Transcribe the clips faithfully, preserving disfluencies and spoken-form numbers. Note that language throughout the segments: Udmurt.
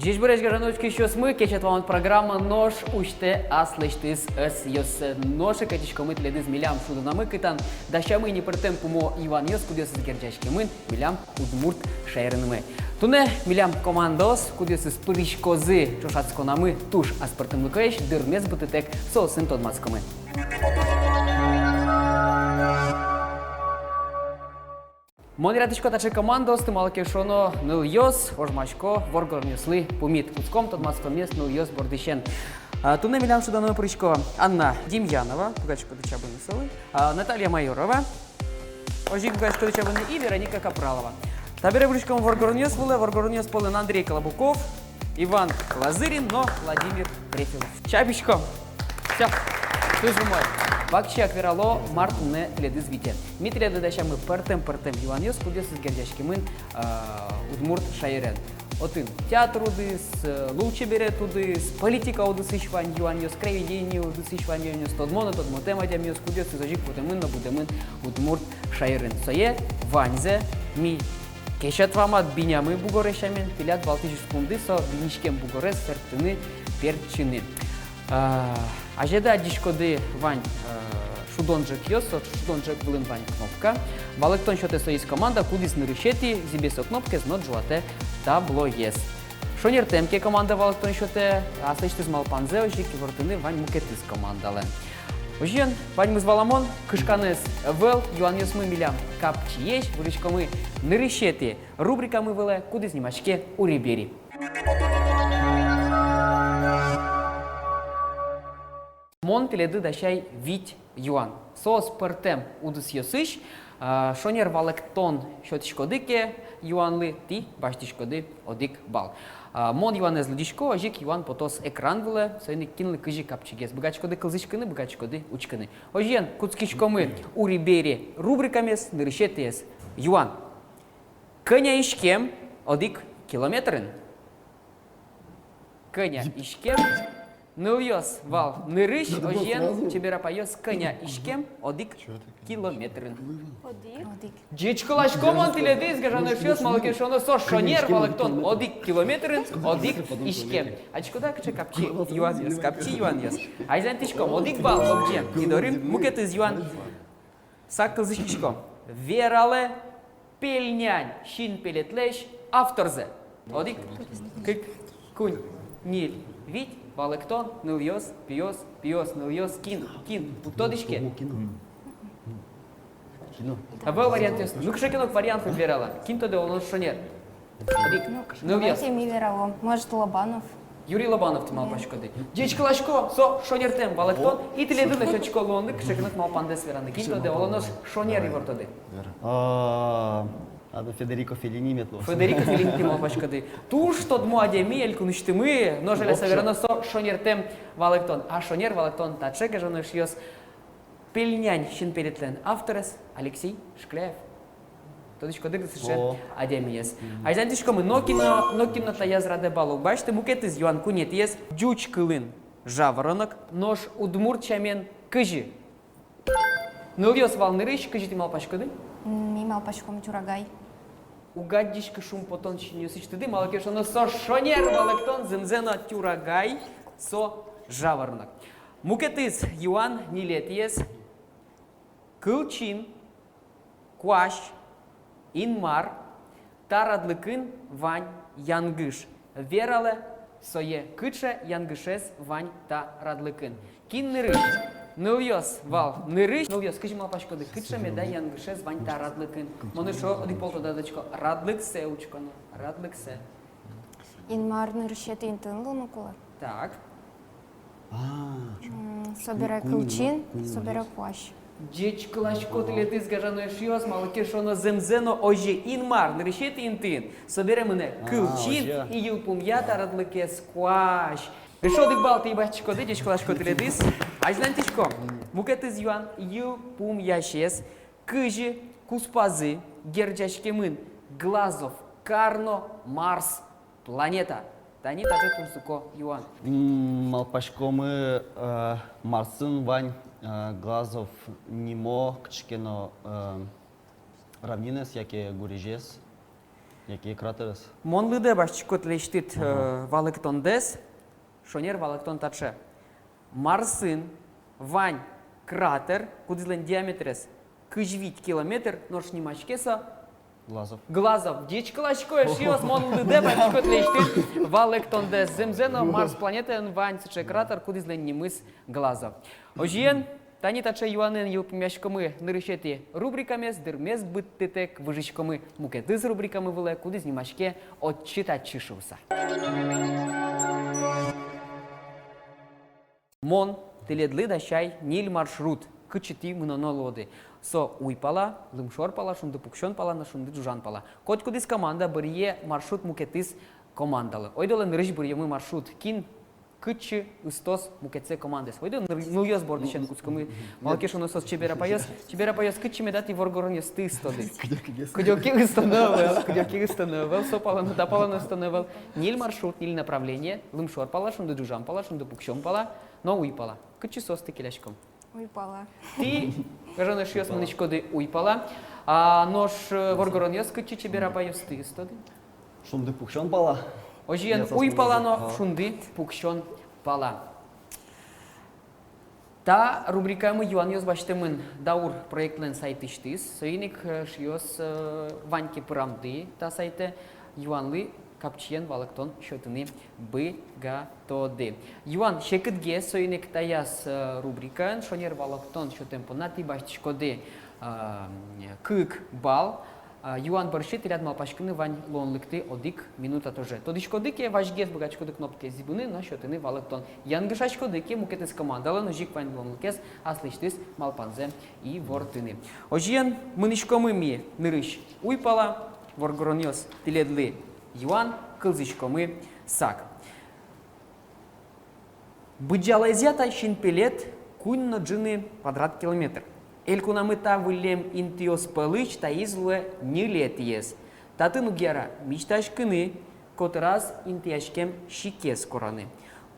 Ӟечбуресь, гажано учкисьёсмы! «Кечет вамыт» программа нош усьтэ аслэсьтыз ӧсъёссэ. Нош ик ӧтиськомы тӥледыз милям шудонамы, кытын дасямы ини пӧртэм пумо юанъёс, кудъёсыз герӟаськемын милям удмурт шаерынымы. Туннэ милям командаос, кудъёсыз пыриськозы ӵошатсконамы туж аспӧртэмлыкоесь, дырмес быдтэк соосын тодматскомы. Мон яратӥсько таӵе командаосты, малы ке шуоно нылъёс ожмасько воргоронъёслы пумит. Кутском тодматсконмес нылъёс бордысен. А, туннэ милям шудонамы пырисько Анна Демьянова, быгатӥськоды чабыны солы, а, Наталья Майорова, озьы ик быгатӥськоды чабыны, и Вероника Капралова. Табере выжиськом воргоронъёс вылэ, воргоронъёс пӧлын Андрей Клабуков, Иван Лазырин но Владимир Трефилов. Чабиськом. Всё. Туж умой. Вакчияк верало, мар туннэ тӥледыз витё. Ми тӥледлы дасямы пӧртэм-пӧртэм юанъёс, кудъёсыз герӟаськемын, а, удмурт шаерен. Отын театр удыс, э, лулчеберет удыс, политика удысысь вань юанъёс, краеведение удысысь вань юанъёс, тодмо но тодмотэм адямиос, кудъёсыз озьы ик потэмын но будэмын удмурт шаерын. Сое ваньзэ ми «Кечет вамыт» бинямы бугорез сямен, тӥляд валтӥсь ужпумды — со биниськем бугорез сэрттыны, пертчыны. А, азьло адӟиськоды, вань, а, шудон ӝӧкъёс, со шудон ӝӧк вылын вань кнопка. Валэктон сётэ соиз команда, кудӥз нырысетӥ зӥбе со кнопкаез но ӝуатэ таблоез. Шонертэм ке команда валэктон сётэ, аслэсьтыз малпанзэ озьы ик ивортыны вань мукетыз командалэн. Озьыен, ваньмыз валамон, кышканэз ӧвӧл, юанъёсмы милям капчиесь, выжиськомы нырысетӥ рубрикамы вылэ, кудӥз нимаське «Ури-бери». Мон тӥледлы дасяй вить юан. Соос пӧртэм удысъёсысь. А, шонер валэктон сётӥськоды ке юанлы, тӥ басьтӥськоды одӥг балл. А, мон юанэз лыдӟисько, озьы ик юан потоз экран вылэ, соин ик кинлы кызьы капчигес. Быгатӥськоды кылзӥськыны, быгатӥськоды учкыны. Озьыен, кутскиськомы «Ури-бери» рубрикамес. Нырысетӥез юан. Кӧня иськем одӥг километрын? Кӧня иськем? Нылъёс вал нырысь, озьыен, чебер апайёс, кӧня иськем одӥг километрын? Одӥг. Одӥг. Ӟечкыласько мон тӥледыз, гажано эшъёс, малы ке шуоно со шонер валэктон: одӥг километрын одӥг иськем. Адӟиськоды-а, кыӵе капчи юанъёс, капчи юанъёс. Азьланьтӥськом, одӥг балл лобӟем ми доры. Мукетыз юан. Сак кылзӥськиськом. Вералэ пельнянь синпелетлэсь авторзэ. Одӥг, кык, куинь, ньыль, вить. Валэктон: нылъёс, пиос, пиос, нылъёс. Кин, кин? Уд тодӥське? Ӧвӧл вариантъёс. Ну, кыӵе ке но вариант вералэ. Кин тодэ, оло нош шонер? Одӥг. Ну, нылъёс. Давайте ми вералом. Может, Лобанов? Юрий Лобанов, тӥ малпаськоды. Ӟечкыласько, со шонертэм валэктон. И тӥледлы но сётӥсько луонлык кыӵе ке но малпандэс вераны. Кин тодэ, оло нош шонер ивортоды? А, а, Федерико Феллини мед луоз. Федерико Феллини тӥ малпаськоды. Туж тодмо адями элькунысьтымы, но жаляса верано, со шонертэм валэктон. А шонер валэктон таӵе, гажано эшъёс. Пельнянь синпелетлэн авторез Алексей Шкляев. Тодӥськоды-а сыӵе адямиез? Азьланьтӥськомы. Нокин но, нокин но таяз радэ балл уг басьты. Мукетыз юан, куинетӥез. Ӟуч кылын жаворонок, нош удмурт сямен кызьы? Нылъёс вал нырысь, кызьы тӥ малпаськоды? М, ми малпаськом, тюрагай. Уг адӟиськы шумпотон синъёсысьтыды, малы ке шуоно со шонер валэктон. Зэмзэ но, тюрагай — со жаворонок. Мукетыз юан, ньылетӥез. Кылчин, куазь, Инмар — та радлыкын вань янгыш. Вералэ сое, кыӵе янгышез вань та радлыкын. Кин нырысь? Нылъёс вал нырысь. Нылъёс, кызьы малпаськоды, кыӵе меда янгышез вань та радлыкын? Мон эшшо одӥг пол тодады учко. Радлыксэ учконо. Радлыксэ. Инмар нырысетӥ интыын луыны кулэ. Так. А, м, собере кылчин, собере куазь. Ӟечкыласько тӥледыз, гажано эшъёс, малы ке шуоно зэмзэ но озьы. Инмар нырысетӥ интыын, собере мынэ кылчин, и йылпумъя та радлыкез куазь. Эшшо одӥг балл тӥ басьтӥськоды, ӟечкыласько тӥледыз. Азьланьтӥськом. Мукетыз юан. Йылпумъясез кызьы куспазы герӟаськемын Глазов кар но Марс планета? Тани таӵе тунсыко юан. М, малпаськомы, э, Марсын вань, э, Глазов нимо кыӵе ке но, э, равнинэз яке гурезез. Яке кратерез. Мон лыдэ басьтӥсько тӥлесьтыд, э, валэктондэс. Шонер валэктон таӵе. Марсын вань кратер, кудӥзлэн диаметрез кызь вить километр, нош нимаське со Глазов. Глазов. Ӟечкыласько, эшъёс, мон лыдэ басьтӥсько тӥлесьтыд валэктондэс. Зэмзэ но, Марс планетаын вань сыӵе кратер, кудӥзлэн нимыз Глазов. Озьыен, тани таӵе юанэн йылпумъяськомы нырысетӥ рубрикамес, дырмес быдтытэк выжиськомы мукетыз рубрикамы вылэ, кудӥз нимаське «Отчы-татчы» шуыса. Мон тӥледлы дасяй ньыль маршрут, кытчы тӥ мыноно луоды. Со уй пала, лымшор пала, шунды пуксён пала но шунды ӝужан пала. Котькудӥз команда быръе маршрут мукетыз командалы. Ойдолэ нырысь быръёмы маршрут. Кин кытчы ыстоз мукетсэ командаез. Ойдо ныр-, нылъёс бордысен кутскомы. Малы ке шуоно, соос чебер апайёс. Чебер апайёс, кытчы меда тӥ воргоронъёсты ыстоды? Кыдёке ыстоно ӧвӧл, кыдёке ыстоно ӧвӧл, со пала но, та пала но ыстоно ӧвӧл. Ньыль маршрут, ньыль направление: лымшор пала, шунды ӝужан пала, шунды пуксён пала но уй пала. Кытчы соосты келяськом? Уй пала. Тӥ, гажано эшъёс, мынӥськоды уй пала. А нош, э, воргоронъёс кытчы чебер апайёсты ыстоды? Шунды пуксён пала. Озьыен, уй пала но шунды пуксён пала. Та рубрикамы юанъёс басьтэмын «Даур» проектлэн сайтысьтыз. Соин ик, э, эшъёс, э, вань ке пырамды та сайтэ, юанлы капчиен валэктон сётыны быгатоды. Юан секытгес, соин ик таяз, э, рубрикаын шонер валэктон сётэм понна тӥ басьтӥськоды, э, кык балл. А, юан бӧрсьы тӥляд малпаськыны вань луонлыкты одӥг минута тоже. Тодӥськоды ке, вазьгес быгатӥськоды кнопкаез зӥбыны но сётыны валэктон. Янгышаськоды ке, мукетыз командалэн озьы ик вань луонлыкез аслэсьтыз малпанзэ ивортыны. Озьыен, мынӥськомы ми нырысь уй пала, воргоронъёс, тӥледлы юан, кылзӥськомы сак. Быдӟалаезъя та синпелет куинь но ӝыны квадрат километр. Элькунамы та выллем интыос пӧлысь таиз луэ ньылетӥез. Татын уг яра мисьтаськыны, котыраз интыяськем сикез кораны.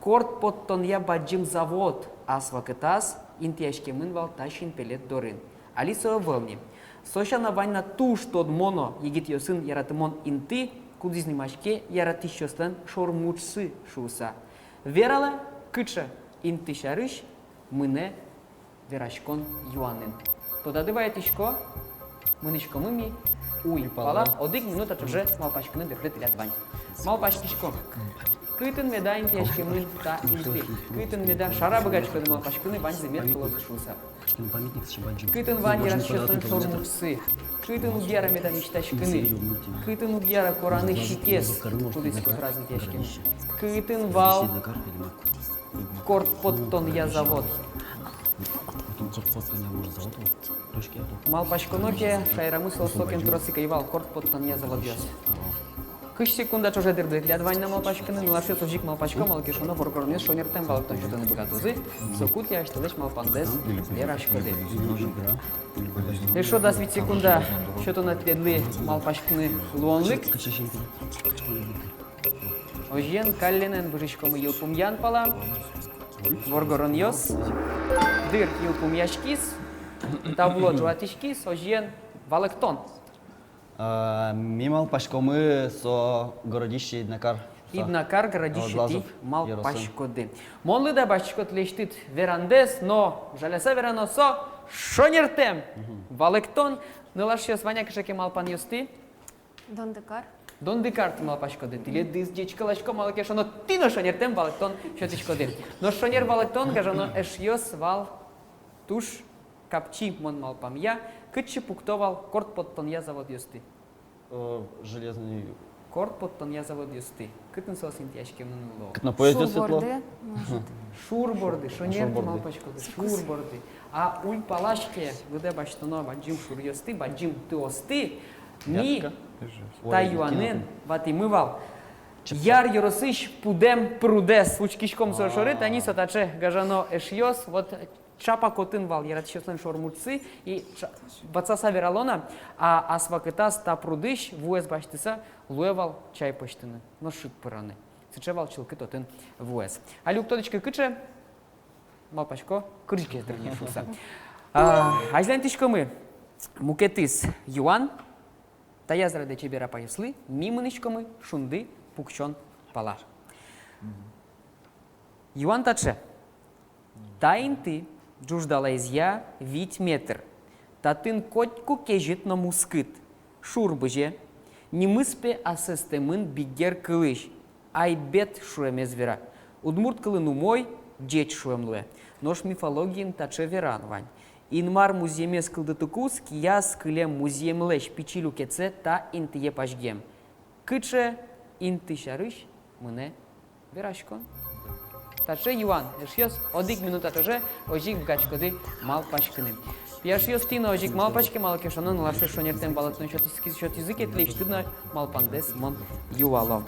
Корт поттонъя бадӟым завод ас вакытаз интыяськемын вал та синпелет дорын. Али со ӧвӧл ни. Со сяна вань на туж тодмо но егитъёсын яратымон инты, кудӥз нимаське «Яратӥсьёслэн шормуӵсы» шуыса. Вералэ, кыӵе инты сярысь мынэ вераськон юанын. Тодады вайытӥсько, мынӥськомы ми уй пала. Одӥг минута ӵоже малпаськыны дырды тӥляд вань. Малпаськисько, кытын меда интыяськемын та инты, кытын меда, шара быгатӥськоды малпаськыны, ваньзы мед кылозы шуыса. Кытын вань яратӥсьёслэн шормуӵсы, кытын уг яра меда мисьтаськыны, кытын уг яра кораны сикез, кудӥз котыраз интыяськемын, кытын вал корт поттонъя завод. Малпаськоно ке, шаерамы соос соку трос ик ӧй вал, корт поттонъя заводъёс. Кызь секунда ӵоже дырды тӥляд вань на малпаськыны, нылашъёс озьы ик малпасько, малы ке шуоно, воргоронъёс шонертэм валэктон сётыны быгатозы, соку тӥ асьтэлэсь малпандэс вераськоды. Эшшо дас вить секунда сётоно тӥледлы малпаськыны луонлык. Озьыен, калленэн выжиськомы йылпумъян пала. Воргоронъёс, дыр йылпумъяськиз, табло ӝуатӥськиз, озьыен, валэктон. А, ми малпаськомы, со городище Иднакар. Иднакар городище тӥ малпаськоды. Мон лыдэ басьтӥсько тӥлесьтыд верандэс, но жаляса верано, со шонертэм валэктон. Нылашъёс, вань-а кыӵе ке малпанъёсты? Дондыкар. Дондыкар тӥ малпаськоды. Тӥледыз ӟечкыласько, малы ке шуоно, тӥ но шонертэм валэктон сётӥськоды. Но шонер валэктон, гажано эшъёс, вал туж капчи мон малпамъя. Кытчы пукто вал корт поттонъя заводъёсты? Э, железный. Корт поттонъя заводъёсты. Кытын соос интыяськемын луо? Кытын поездъёс ветло? Шур борды, может. Шур борды, шонер тӥ малпаськоды. Шур борды. А уй палась ке лыдэ басьтоно бадӟым шуръёсты, бадӟым тыосты. Ми та юанэн ватӥмы вал Яр ёросысь Пудэм прудэз. Учкиськом со шоры, тани со таӵе, гажано эшъёс, вот. Чапак отын вал яратӥсьёслэн шормуӵсы, и ша-, ватсаса верало на, а ас вакытаз та прудысь вуэз басьтыса луэ вал чай пӧзьтыны но шыд пыраны. Сыӵе вал чылкыт отын вуэз. Али уг тодӥськы кыӵе, малпасько, кырӟыкез дыр ни шуыса. А, азьланьтӥськомы. Мукетыз юан. Таяз радэ чебер апайёслы, ми мынӥськомы шунды пуксён пала. Юан таӵе. Та инты ӝуждалаезъя вить метр. Татын котьку кезьыт но мускыт. Шур бызе. Нимыз пе асэстэмын бигер кылысь. Айбет шуэмез вера. Удмурт кылын умой, ӟеч шуэм луэ. Нош мифологиын таӵе веран вань. Инмар музъемез кылдытыкуз, кияз кылем музъемлэсь пичи люкетсэ та интые пазьгем. Кыӵе инты сярысь мынэ вераськон? Таӵе юан, эшъёс, одӥг минута тоже озьы ик быгатӥськоды малпаськыны. Пияшъёс, тӥ но озьы ик малпаське, малы ке шуоно, нылашъёс шонертэм валэктон сётӥз-, сётӥзы ке, тӥлесьтыд но малпандэс мон юало.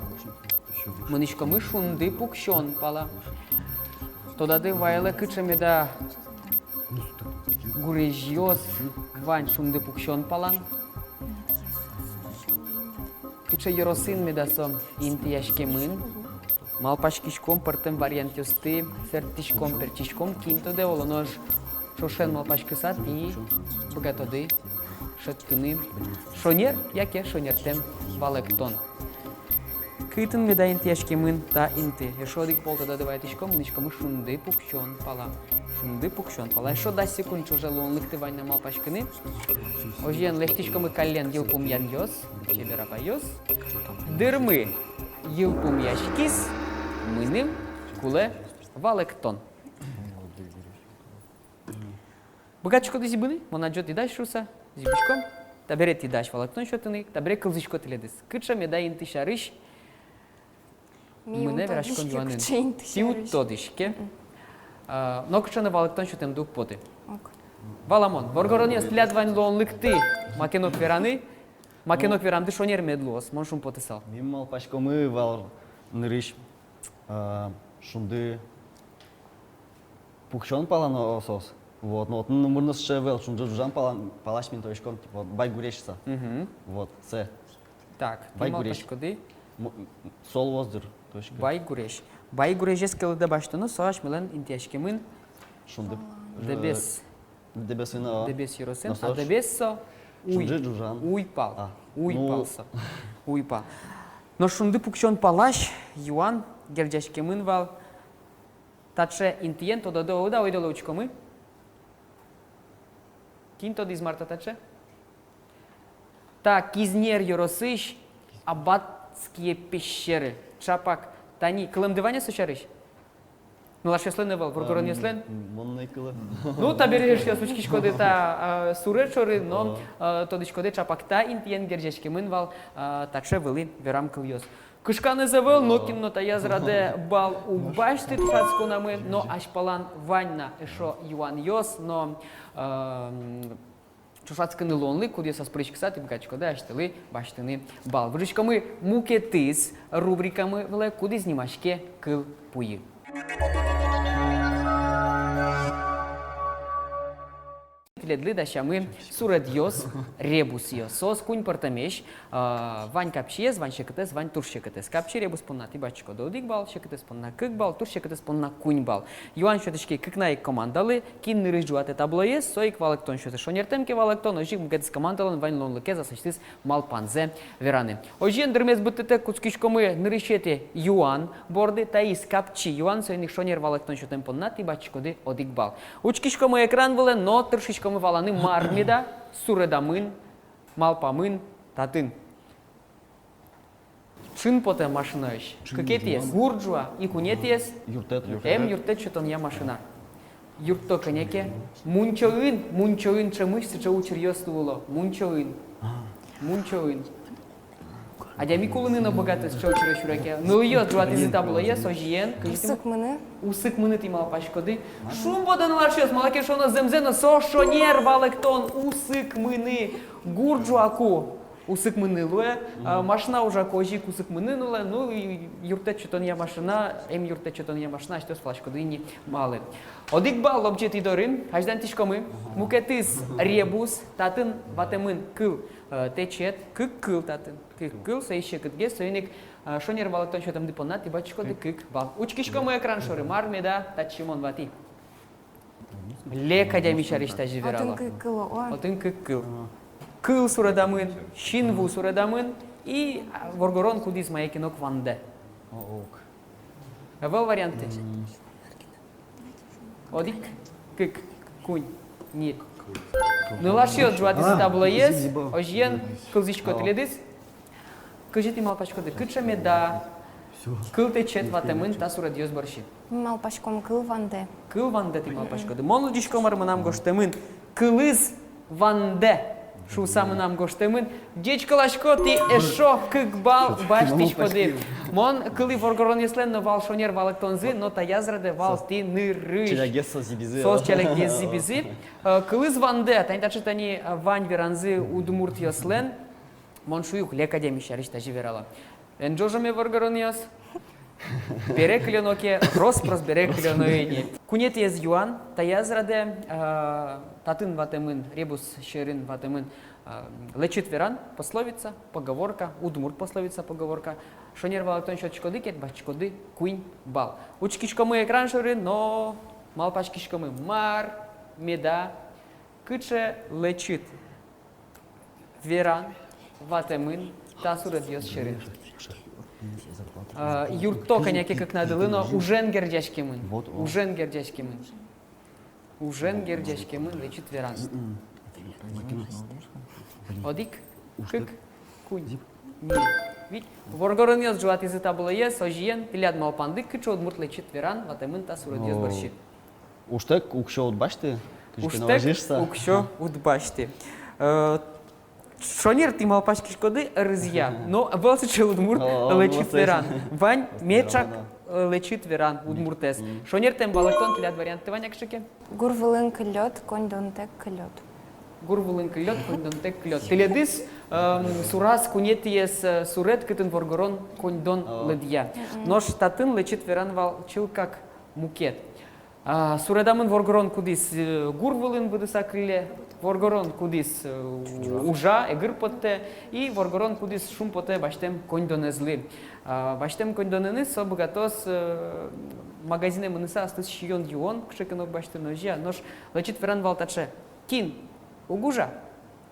Мынӥськомы шунды пуксён пала. Тодады ваелэ, кыӵе меда гурезьёс вань шунды пуксён палан. Кыӵе ёросын меда со интыяськемын. Малпаськиськом, пӧртэм вариантъёсты сэрттӥськом, пертчиськом, кин тодэ, оло нош ӵошен малпаськыса тӥ быгатоды шедьтыны шонер яке шонертэм валэктон. Кытын меда интыяськемын та инты? Эшшо одӥг пол тодады вайытӥськом, мынӥськомы шунды пуксён пала. Шунды пуксён пала. Эшшо дас секунд ӵоже луонлыкты вань на малпаськыны. Озьыен, лэсьтӥськомы каллен йылпумъянъёс, чебер апайёс. Дырмы йылпумъяськиз, мыным кулэ валэктон. Быгатӥськоды зӥбыны, мон адӟо, тӥ дась шуыса, зӥбиськом. Табере тӥ дась валэктон сётыны, табере кылзӥсько тӥледыз. Кыӵе меда инты сярысь мынэ вераськон юанын? Тӥ уд тодӥське. А, но кыӵе но валэктон сётэмды уг поты. Ок. Валамон, воргоронъёс, тӥляд вань луонлыкты маке но ик вераны, маке но ик верамды шонер мед луоз, мон шумпотысал. Ми малпаськомы вал нырысь, а, шунды пуксён пала но соос. Вот, но отын номыр но сыӵе ӧвӧл, шунды ӝужан пала-, палась ми тодӥськом, типа, вот, байгурезь шуыса. Мгм. Вот, сэ. Так, тӥ малпаськоды? М-, со луоз дыр, точка. Байгурезь. Байгурезез ке лыдэ басьтоно, со асьмелэн интыяськемын шунды. Дэбес. Дэбесын, а. Дэбес ёросын, а Дэбес со уй. Шунды ӝужан. Уйпал. А, уйпал, ну, со. Уйпал. Но шунды пуксён палась юан герӟаськемын вал таӵе интыен, тододы-а, ойдолэ учкомы. Кин тодӥз, мар та таӵе? Та Кизнер ёросысь Аббатские пещеры. Ӵапак тани. Кылэмды вань-а со сярысь? Нылашъёслэн ӧвӧл, воргоронъёслэн? М, мон но ӧй кылэ. Ну, табере, эшъёс, учкиськоды та, а, суред шоры, но, а, тодӥськоды, ӵапак та интыен герӟаськемын вал, а, таӵе вылӥ верам кылъёс. Кышканэз ӧвӧл, нокин но таяз радэ балл уг басьты тӥ шуиськонамы, но азьпалан вань на эшшо юанъёс, но, ам, ӵошатскыны луонлык, кудъёсаз пыриськыса тӥ быгатӥськоды асьтэлы басьтыны балл. Выжиськомы мукетыз рубрикамы вылэ, кудӥз нимаське «Кыл пуйы». Тӥледлы дасямы суредъёс, ребусъёс. Соос куинь пӧртэмесь, а, вань капчиез, вань секытэз, вань турсекытэз. Капчи ребус понна тӥ басьтӥськоды одӥг балл, секытэз понна кык балл, турсекытэз понна куинь балл. Юан сётӥське кыкнай командалы, кин нырысь ӝуатэ таблоез, со ик валэктон сётэ. Шонертэм ке валэктон, озьы ик мукетыз командалэн вань луонлыкез аслэсьтыз малпанзэ вераны. Озьыен, дырмес быдтытэк, кутскиськомы нырысетӥ юан борды. Таиз капчи юан, соин ик шонер валэктон сётэм понна тӥ басьтӥськоды одӥг балл. Учкиськомы экран вылэ но тыршиськомы валаны, мар меда суредамын, малпамын татын. Ӵын потэ машинаысь. Ӵын. Кыкетӥез гур ӝуа, и куинетӥез юрттэт, юрттэт. Эм юрттэт сётонъя машина. Юртто кӧня ке, мунчоын, мунчоын ӵемысь сыӵе учыръёс луыло. Мунчоын. А. Мунчоын. Адями кулыны но быгатэ сыӵе учыре сюре ке. Нылъёс ӝуатӥзы таблоез, озьыен, кызьы тӥ... Усыкмыны. Усыкмыны тӥ малпаськоды. Шумпотэ, нылашъёс, малы ке шуоно, зэмзэ но со шонер валэктон, усыкмыны. Гур ӝуаку усыкмыны луэ, а, машина ужаку озьы ик усыкмыны луэ, ну, и юрттэт сётонъя машина, эм юрттэт сётонъя машина, асьтэос валаськоды ини малы. Одӥг балл лобӟе тӥ доры, азьланьтӥськомы, мукетыз ребус, татын ватэмын кыл, э, тэчет, кык кыл татын, кык кыл, соиз секытгес, соин ик, э, шонер валэктон сётэмды понна тӥ басьтӥськоды кык балл. Учкиськомы экран шоры, мар меда татчы мон ватӥ. Лек адями сярысь тазьы верало. Отын кык кыл, о. Отын кык кыл. Кыл суредамын, синву суредамын и, а, воргорон, кудӥз мае ке но вандэ. Ок. Ӧвӧл вариантты? Одӥг, кык, куинь, ньыль. Нылашъёс, ӝуатӥзы таблоез, озьыен, кылзӥсько тӥледыз. Кызьы тӥ малпаськоды, кыӵе меда кылтэчет ватэмын та суредъёс бӧрсьы? Малпаськом, кыл вандэ. Кыл вандэ тӥ малпаськоды. Мон лыдӟисько, мар мынам гожтэмын. Кылыз вандэ шуыса мынам гожтэмын. Ӟечкыласько, тӥ эшшо кык балл басьтӥськоды. Мон кылӥ воргоронъёслэн но вал шонер валэктонзы, но таяз радэ вал тӥ нырысь. Челядьгес соос зӥбизы. Соос челядьгес зӥбизы. Э, кылыз вандэ, тани таӵе, тани, э, вань веранзы удмуртъёслэн. Мон шуи ук, лек адями сярысь тазьы верало. Эн ӝожоме воргоронъёс. Бере кылёно ке, рос-прос бере кылёно ини. Куинетӥез юан, таяз радэ, а, татын ватэмын, ребус сьӧрын ватэмын, а, лэчыт веран, пословица, поговорка, удмурт пословица, поговорка. Шонер валэктон сётӥськоды ке, басьтӥськоды куинь балл. Учкиськомы экран шоры но малпаськиськомы, мар меда, кыӵе лэчыт веран ватэмын та суредъёс сьӧрын. А, юртто кӧня ке кыкнадылы но, ужен герӟаськемын. Вот, о. Ужен герӟаськемын. Ужен герӟаськемын лэчыт веран. Одӥг, кык, куинь, ньыль, вить. Воргоронъёс, ӝуатӥзы таблоез, озьыен, тӥляд малпанды, кыӵе удмурт лэчыт веран ватэмын та суредъёс бӧрсьы? Ужтэк уксё уд басьты. Ужтэк уксё уд басьты. Э, шонер тӥ малпаськиськоды, ӧрызъя, но ӧвӧл сыӵе удмурт лэчыт веран. Вань меӵак, э, лэчыт веран удмуртэз. Шонертэм валэктон, тӥляд вариантты вань-а кыӵе ке? Гур вылын кыллёд, коньдонтэк кылёд. Гур вылын кыллёд, коньдонтэк кылёд. Тӥледыз, эм, сураз куинетӥез, э, суред, кытын воргорон коньдон лыдъя. Нош татын лэчыт веран вал чылкак мукет. А, суредамын воргорон, кудӥз, э, гур вылын будыса кылле, воргорон, кудӥз, э, ужа, эгыр поттэ, и воргорон, кудӥз шумпотэ басьтэм коньдонэзлы. А, басьтэм коньдонэныз со быгатоз, э, магазинэ мыныса аслыз сиён-юон кыӵе ке но басьтыны, озьы-а. Нош лэчыт веран вал таӵе: кин уг ужа,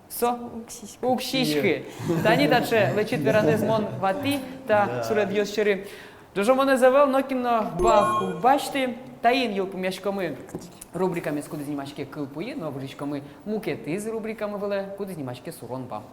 со уг сиськы. Уг сиськы. Тани таӵе лэчыт веранэз мон ватӥ та суредъёс сьӧры. Ӝожомонэз ӧвӧл, нокин но балл уг басьты. Таин йылпумъяськомы рубрикамес, кудӥз нимаське «Кылпуйы», но выжиськомы мукетыз рубрикамы вылэ, кудӥз нимаське «Сурон бам».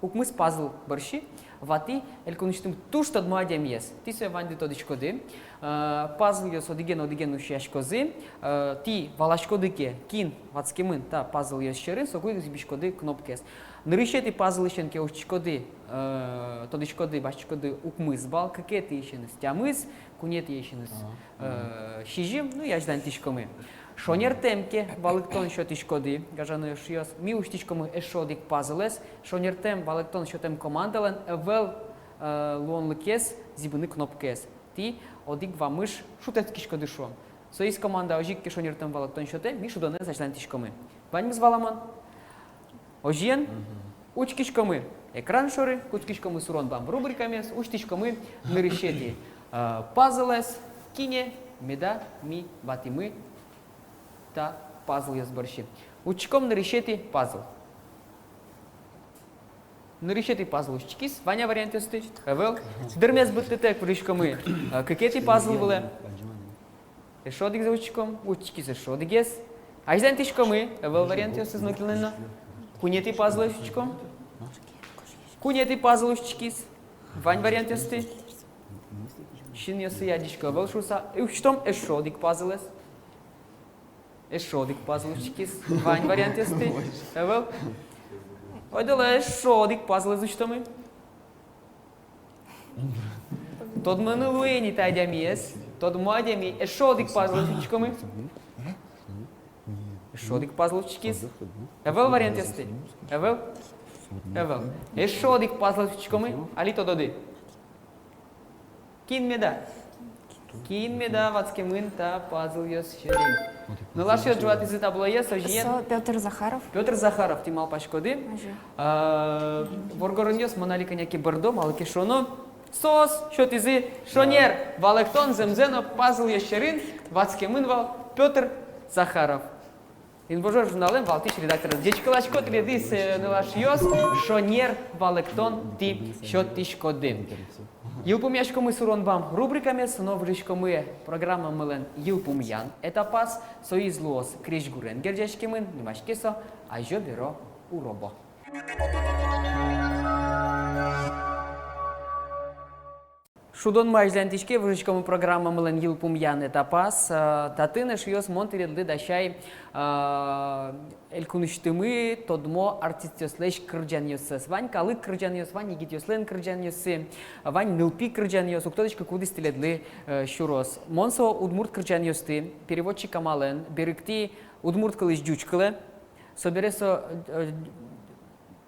Укмыс пазл бӧрсьы ватӥ элькунысьтым туж тодмо адямиез. Тӥ сое ваньды тодӥськоды. Э, пазлъёс одӥген-одӥген усьяськозы. Э, тӥ валаськоды ке, кин ватскемын та пазлъёс сьӧрын, соку ик зӥбиськоды кнопкаез. Нырысетӥ пазлысен ке усьтӥськоды, э, тодӥськоды, басьтӥськоды укмыс балл, кыкетӥысеныз тямыс, куинетӥысеныз, э, сизьым, ну, азьланьтӥськомы. Шонертэм ке валэктон сётӥськоды, гажано эшъёс, ми усьтӥськомы эшшо одӥг пазлэз. Шонертэм валэктон сётэм командалэн ӧвӧл, э, луонлыкез зӥбыны кнопкаез. Тӥ одӥг вамыш шутэтскиськоды, шуом. Соиз команда озьы ик ке шонертэм валэктон сётэ, ми шудонэз азьланьтӥськомы. Ваньмыз валамон? Озьыен, учкиськомы экран шоры, кутскиськомы «Сурон бам» рубрикамес, усьтӥськомы нырысетӥ, э, пазлэз, кинэ меда ми ватӥмы та пазлъёс бӧрсьы. Учком нырысетӥ пазл. Нырысетӥ пазл усьтӥськиз, вань-а вариантъёсты? Ӧвӧл. Дырмес быдтытэк выжиськомы, э, кыкетӥ пазл вылэ. Эшшо одӥгзэ учком, учкиз эшшо одӥгез. Азьланьтӥськомы, ӧвӧл вариантъёсыз нокинлэн но. Куинетӥ пазлэз учком. Куинетӥ пазл усьтӥськиз. Вань вариантъёсты? Синъёссы адӟисько, ӧвӧл шуыса. Усьтом эшшо одӥг пазлэз. Эшшо одӥг пазл усьтӥськиз. Вань вариантъёсты? Ӧвӧл. Ойдолэ, эшшо одӥг пазлэз усьтомы. Тодмыны луэ ини та адямиез. Тодмо адями. Эшшо одӥг пазлэз усьтӥськомы. Эшшо одӥг пазл усьтӥськиз. Ӧвӧл вариантъёсты? Ӧвӧл. Ӧвӧл. Эшшо одӥг пазлэз усьтӥськомы. Али тододы. Кин меда? Кин меда ватскемын та пазлъёс сьӧрын? Нылашъёс, ӝуатӥзы таблоез, озьыен. Со Пётр Захаров. Пётр Захаров, тӥ малпаськоды. Озьы. А, воргоронъёс, мон али кӧня ке бӧрдо, малы ке шуоно, соос сётӥзы шонер валэктон, зэмзэ но пазлъёс сьӧрын ватскемын вал Пётр Захаров. «Инвожо» журналлэн валтӥсь редакторез. Ӟечкыласько тӥледыз, э, нылашъёс, шонер валэктонтӥ сётӥськоды. Йылпумъяськомы «Сурон бам» рубрикамес но выжиськомы программамылэн йылпумъян этапаз. Соиз луоз крезьгурен герӟаськемын, нимаське со «Азё беро уробо». Шудонмы азьланьтӥське, выжиськомы программамылэн йылпумъян этапаз. Э, татын, эшъёс, мон тӥледлы дасяй, э, элькунысьтымы тодмо артистъёслэсь кырӟанъёссэс. Вань калык кырӟанъёс, вань егитъёслэн кырӟанъёссы, вань нылпи кырӟанъёс, уг тодӥськы, кудӥз тӥледлы, э, сюроз. Мон со удмурт кырӟанъёсты переводчик амалэн берыктӥ удмурт кылысь ӟуч кылэ. Собере со, э,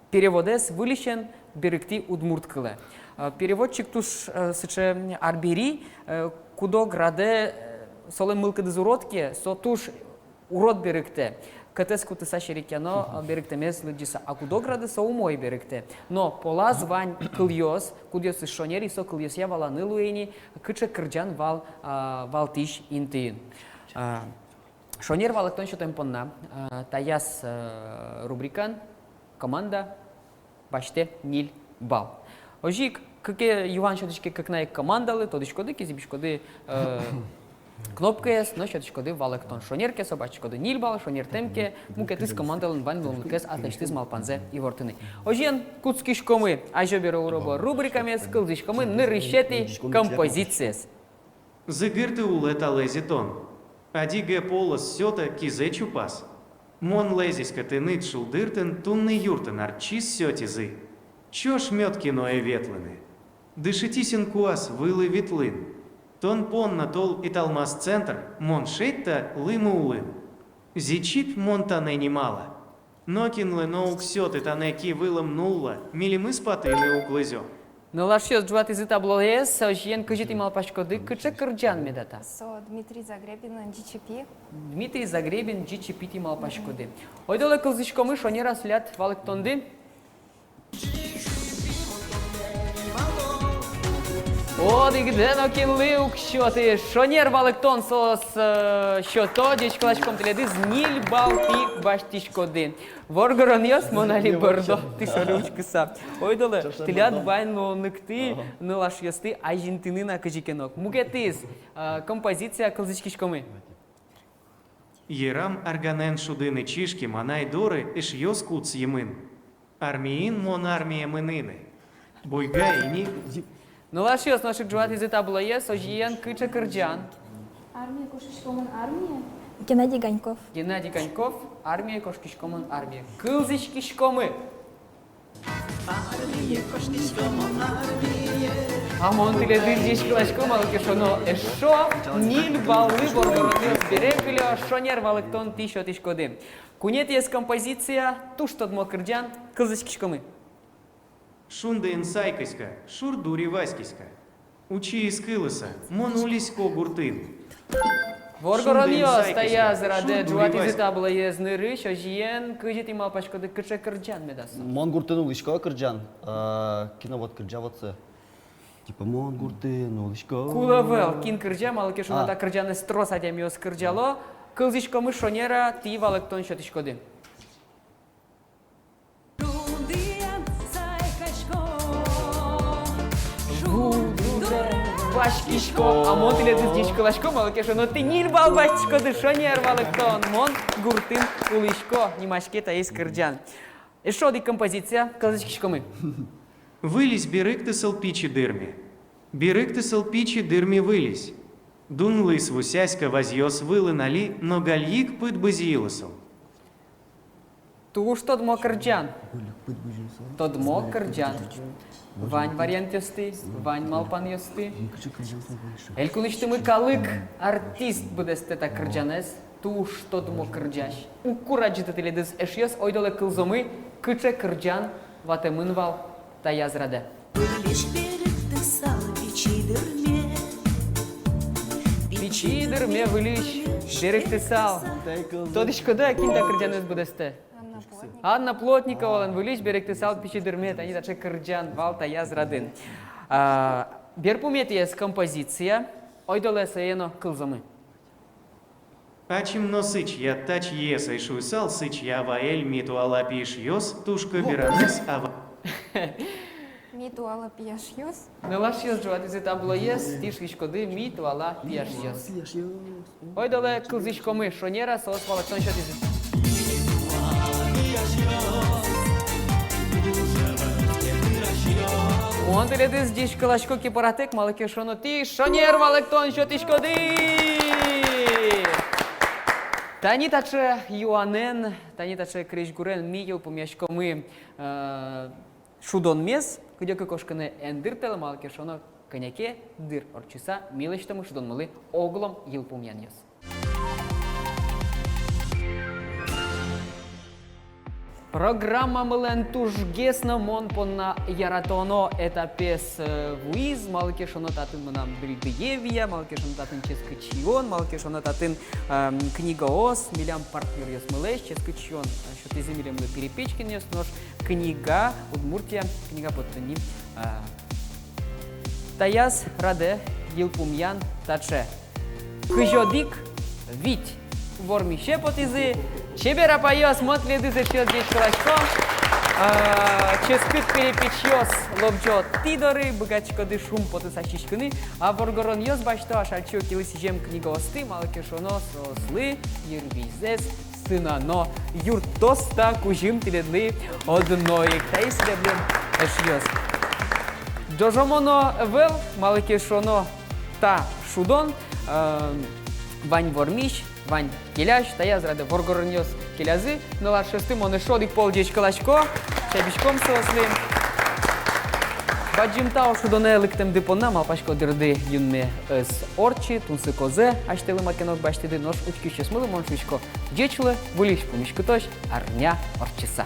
переводэз выльысен берыктӥ удмурт кылэ. Э, переводчик туж, э, сыӵе арбери, э, куд-ог радэ, э, солэн мылкыдыз урод ке, со туж урод берыктэ. Кӧтэз кутыса, серекъяно, э, берыктэмез лыдӟыса, а куд-ог радэ со умой берыктэ. Но полаз вань кылъёс, кудъёсыз шонер, и со кылъёсъя валаны луэ ини, кыӵе кырӟан вал, а, валтӥсь интыын. А, Шонер валэктон сётэм понна, э, таяз, э, рубрикаын команда басьтэ ньыль балл. Озьы ик кыке юан сётӥське кыкна ик командалы, тодӥськоды ке, зӥбиськоды, э, кнопкаез но сётӥськоды валэктон. Шонер ке, со басьтӥськоды ньыль балл, шонертэм ке, мукетыз командалэн вань луонлыкез аслэсьтыз малпанзэ ивортыны. Озьыен, кутскиськомы «Азё беро уробо» рубрикамес, кылзӥськомы нырысетӥ композициез. Зыгырты улэ та лэзетон. Адӥг полэс сётэ кизэ чупаз. Мон лэзисько тыныд шулдыртын, туннэ юртын артчиз сётӥзы. Ӵош мед киное ветлыны. Дышетӥсь инкуаз вылэ витлын. Тон понна тол италмас центр, мон шедьто лымы улын. Зӥчид, мон танэ нимала. Нокинлы но уг сёты танэ ки вылэм нулла, милемыз патыны уг лызё. Нылашъёс ӝуатӥзы таблоез, озьыен, кызьы тӥ малпаськоды, кыӵе кырӟан меда та? Со Дмитрий Загребинлэн «Ӟичы пи». Дмитрий Загребин, «Ӟичы пи» тӥ малпаськоды. Ойдолэ кылзӥськомы, шонер-а со тӥляд валэктонды? Одӥгдэ но кинлы уг сёты. Шонер валэктон соос, э, сёто, ӟечкыласьком тӥледыз, ньыль балл тӥ басьтӥськоды. Воргоронъёс, мон али бӧрдо тӥ шоры учкыса. Ойдолэ, тӥляд вань луонлыкты нылашъёсты азинтыны на кызьы ке но. Мукетыз, э, композиция, кылзӥськиськомы. Йырам арганэн шудыны чишким анай доры эшъёс кутскемын. Армиын мон армие мыныны. Буйга ини. Нылашъёс нош ик ӝуатӥзы таблоез, озьыен, кыӵе кырӟан? Армие кошкиськомын, армие. Геннадий Ганьков. Геннадий Ганьков, «Армие кошкиськомын, армие». Кылзӥськиськомы. А мон тӥледыз ӟечкыласько, малы ке шуоно, эшшо ньыль баллы воргоронъёс бере кылё, шонер валэктон тӥ сётӥськоды. Куинетӥез композиция, туж тодмо кырӟан, кылзӥськиськомы. Шунды эн сайкыськы, шур дури васькиськы. Учыез кылыса, мон улӥсько гуртын. Воргоронъёс, таяз радэ ӝуатӥзы таблоез нырысь, озьыен, кызьы тӥ малпаськоды, кыӵе кырӟан меда со? «Мон гуртын улӥсько» кырӟан, э, кино вот кырӟа вот со. Типа, «Мон гуртын улӥсько». Кулэ ӧвӧл, кин кырӟа, малы ке шуоно, та кырӟанэз трос адямиос кырӟало, кылзӥськомы, шонер-а тӥ валэктон сётӥськоды. Шунды эн сайкасько, шур дурен васькисько. А мон тӥледыз ӟечкыласько, малы ке шуоно, тӥ ньыль балл басьтӥськоды, шонер валэктон. «Мон гуртын улӥсько» нимаське таиз кырӟан. Эшшо одӥг композиция, кылзӥськиськомы. Выльысь берыктысал пичи дырме. Берыктысал пичи дырме выльысь. Дунлы вусясько вазьёс вылын али, но гальык пыд бызьылысал. Туж тодмо кырӟан. Тодмо кырӟан. Вань вариантъёсты, вань малпанъёсты. Элькунысьтымы калык артист быдэстэ та кырӟанэз. Туж тодмо кырӟась. Уг курадӟыты тӥледыз, эшъёс, ойдолэ кылзомы, кыӵе кырӟан ватэмын вал таяз радэ. Выльысь берыктысал пичи дырме. Пичи дырме выльысь берыктысал. Тодӥськоды-а, кин та кырӟанэз быдэстэ? Анна Плотниковалэн «Выльысь берыктысал пичи дырме», тани таӵе кырӟан вал таяз радын. А, берпуметӥез композиция, ойдолэ сое но кылзомы. Ачим но сыӵе яттач ес ай шуысал, сыӵе ава эль, ми туала пиешъёс, туж ко беранэз ава. Ми туала пияшъёс. Нылашъёс ӝуатӥзы таблоез, тӥ шуиськоды: ми туала пияшъёс. Пияшъёс. Ойдолэ кылзӥськомы, шонер-а соос валэктон сётӥзы. Мон тӥледыз ӟечкыласько кепыратэк, малы ке шуоно тӥ шонер валэктон сётӥськоды. Тани таӵе юанэн, тани таӵе крезьгурен ми йылпумъяськомы, э, шудонмес. Кыдёке кошкыны эн дыртэлэ, малы ке шуоно кӧня ке дыр ортчыса ми лэсьтомы шудонмылы оглом йылпумъянъёс. Программамылэн тужгес но мон понна яратоно этапез, э, вуиз, малы ке шуоно татын мынам бельдыевия, малы ке шуоно татын ческыт сиён, малы ке шуоно татын, эм, книгаос, милям партнёръёсмылэсь ческыт сиён, э, сётӥзы милемлы Перепечкинъёс, нош книга, «Удмуртия» книга поттыны, э, таяз радэ йылпумъян таӵе. Кызь одӥг вить. Вормисе потӥзы чебер апайёс, мон тӥледыз, эшъёс, ӟечкыласько. А, ческыт перепечъёс лобӟо тӥ доры, быгатӥськоды шумпотыса сиськыны, а воргоронъёс басьто Ашальчи Окилы сӥзем книгаосты, малы ке шуоно соослы йырвизьзэс сынано юрттоз та кузьым тӥледлы одно ик. Таиз тӥледлы, эшъёс. Ӝожомоно ӧвӧл, малы ке шуоно та шудон, э, вань вормись, вань келясь, таяз радэ воргоронъёс келязы, нылашъёсты мон эшшо одӥг пол ӟечкыласько, чабиськом соослы. Бадӟым тау шудонэ лыктэмды понна, малпасько, дырды юнме ӧз ортчы, тунсыкозэ асьтэлы маке но уг басьтӥды, нош учкисьёсмылы мон шуисько: ӟеч луэ, выльысь пумиськытозь арня ортчыса.